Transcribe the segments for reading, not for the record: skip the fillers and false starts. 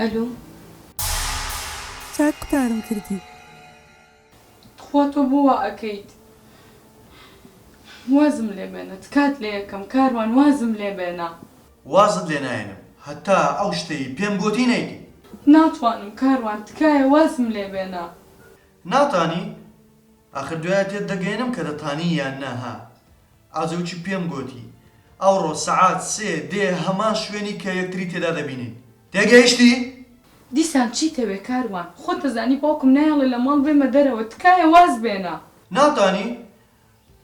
ئەلۆ. چاک قوتارم کردی. تخوا تۆ بۆ وا ئەکەیت وازم لێ بێنە تکات لێ ئەکەم کاروان وازم لێ بێنە. وازت لێ نایەنم هەتا ئەو شتەی پێم گۆتی نەیکەی. ناتوانم کاروان تکایە وازم لێ بێنە. ناتانی؟ ئاخر دوایە تێت دەگەیەنم کە دەتانی یان نا ها ئاجەوچی پێم گۆتی ئەوڕۆ سەعات سێ دێ هەمان شوێنی کە یەکتری تێدا دەبینین تێگەیشتی؟ دیسان چیتەوێ کاروان خۆت دەزانی باوکم نایەڵێ لە ماڵ بێمە دەرەوە تکایە واز بێنە. ناتانی؟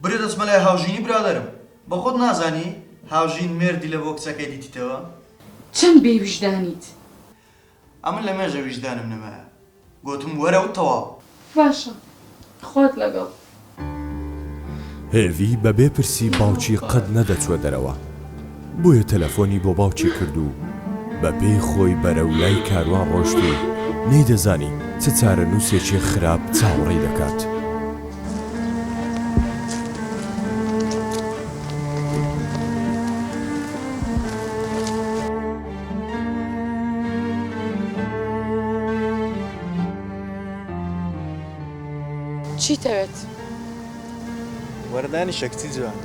برێ دەچمە لای هاوژینی برادەرم بەخۆت نازانی هاوژین مێردی لە بۆ کچەکەی دیتیتەوە؟ چەند بێ ویژدانیت. ئەمن لە مێژە ویژدانم نەمایە گۆتم وەرە و تەواو. باشە خوات لەگەڵ. هێڤی بە بێ پرسی باوکی قەت نەدەچووە دەرەوە، بۆیە تەلەفۆنی بۆ باوکی کرد و بە پێی خۆی بەرەو لای کاروان ڕۆشت و نەیدەزانی چ چارەنووسێکی خراپ چاوەڕێی دەکات. چیتەوێت؟ وەرە دانیشە کچی جوان.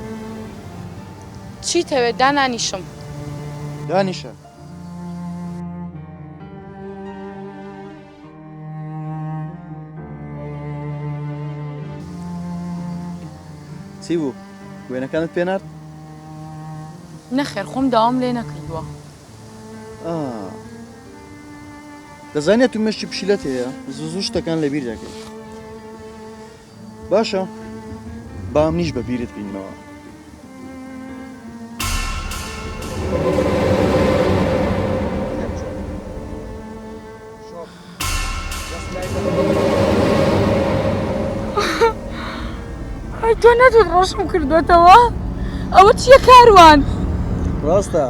چیتەوێت دانانیشم. دانیشە. چی بوو؟ وێنەکانت پێ نارد؟ نەخێر خۆم داوام لێ نەکردووە. ئا. دەزانی ئەتوو مێشکی پشیلەت هەیە زوو زوو شتەکان لەبیر دەکەی. باشە با منیش بە بیرت بینمەوە. ئەی تۆ نەتوت ڕەشم کردوێتەوە ئەوە چییە کاروان؟ ڕاستە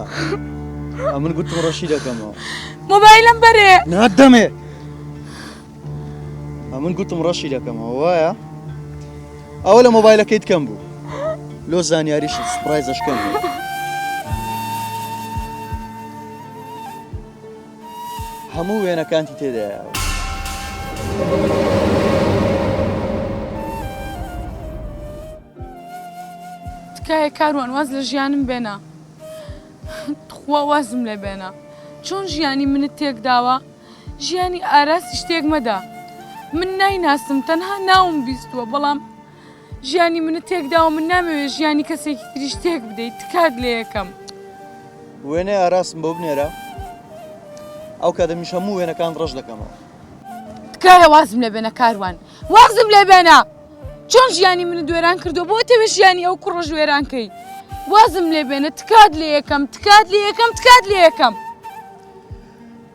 ئەمن گوتم ڕەشی دەکەمەوە. مۆبایلم بەرێ. ناتدەمێ. ئەمن گوتم ڕەشی دەکەمەوە وایە؟ ئەوە لە مۆبایلەکەیت کەم بوو لۆ زانیاریشت سپرایزەش کەم بوو. هەموو وێنەکانتی تێدایە. تکایە کاروان واز لە ژیانم بێنە تخوا وازم لێ بێنە چۆن ژیانی منت تێکداوە ژیانی ئاراسیش تێک مەدە من نایناسم تەنها ناوم بیستووە بەڵام ژیانی منت تێکداوە من نامەوێت ژیانی کەسێکی تریش تێک بدەیت تکات لێ یەکەم. وێنەی ئاراسم بۆ بنێرە ئەو کاتە منیش هەموو وێنەکان ڕەش دەکەمەوە. تکایە وازم لێ بێنە کاروان وازم لێ بێنە چۆن ژیانی منت وێران کردووە بۆ تەوێ ژیانی ئەو کوڕەش وێران کەی وازم لێ بێنە تکات لێ یەکەم تکات لێ یەکەم تکات لێ یەکەم.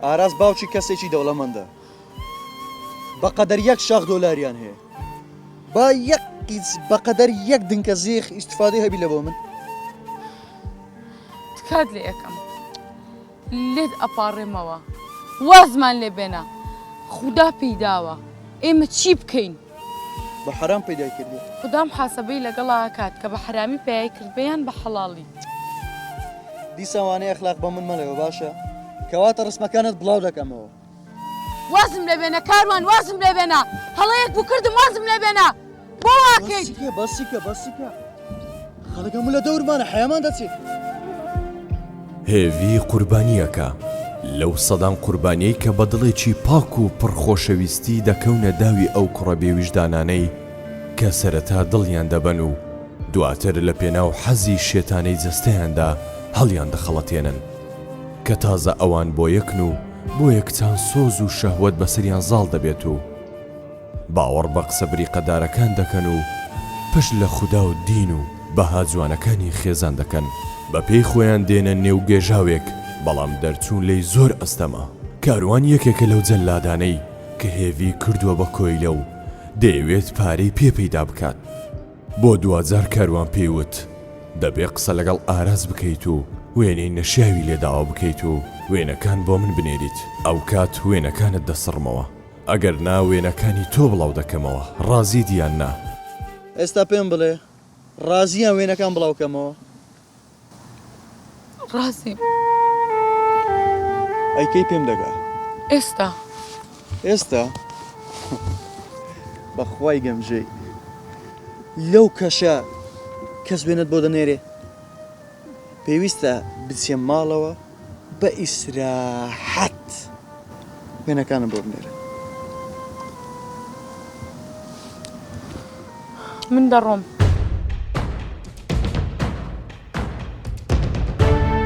ئاراس باوکی کەسێکی دەوڵەمەندە بەقەدەر یەک شاخ دۆلاریان هەیە با یەک قیچ بەقەدەر یەک دنکە زیخ ئیستفادەی هەبی لە بۆ من. تکات لێ ئەکەم لێت ئەپاڕێمەوە وازمان لێ بێنە خودا پێی داوە ئێمە چی بکەین؟ بە حەرام پەیدای کردیە. خودا محاسەبەی لەگەڵا ئەکات کە بە حەرامی پەیای کردبێ یان بە حەڵاڵی. دیسان وانەی ئەخلاق بە من مەڵێوە باشە؟ کەواتە ڕسمەکانت بڵاو دەکەمەوە. وازم لێ بێنە کاروان وازم لێ بێنە هەڵەیەک بوو کردم وازم لێ بێنە بۆ واکەیت؟ بەسیکە بەسیکە بەسیکە خەڵک هەموو لە دەورمانە حەیامان دەچێت. هێڤی قوربانییەکە لەو سەدان قوربانیەی کە بە دڵێکی پاک و پڕ خۆشەویستی دەکەونە داوی ئەو کوڕە بێویژدانانەی کە سەرەتا دڵیان دەبەن و دواتر لە پێناو حەزی شێتانەی جەستەیاندا هەڵیان دەخەڵەتێنن کە تازە ئەوان بۆ یەکن و بۆیە کچان سۆز و شەهوەت بەسەریان زاڵ دەبێت و باوەڕ بە قسە بریقەدارەکان دەکەن و پشت لە خودا و دین و بەها جوانەکانی خێزان دەکەن، بە پێی خۆیان دێنە نێو گێژاوێک، بەڵام دەرچوون لێی زۆر ئەستەمە. کاروان یەکێکە لەو جەللادانەی کە هێڤی کردووە بە کۆیلە و دەیەوێت پارەی پێ پەیدا بکات. بۆ دواجار کاروان پێی وت، دەبێ قسە لەگەڵ ئاراس بکەیت و وێنەی نەشیاوی لێ داوا بکەیت و وێنەکان بۆ من بنێریت، ئەوکات وێنەکانت دەسڕمەوە. ئەگەر نا وێنەکانی تۆ بڵاو دەکەمەوە ڕازیت یان نا؟ ئێستا پێم بڵێ ڕازی یان وێنەکان بڵاو کەمەوە؟ ڕازیم. ئەی کەی پێم دەگا؟ ئێستا. ئێستا؟ بەخوای گەمژەی لەو کەشە کەس وێنەت بۆ دەنێرێ؟ پێویستە بچیە ماڵەوە بە ئیسراحەت وێنەکانم بۆ بنێرە. من دەڕۆم.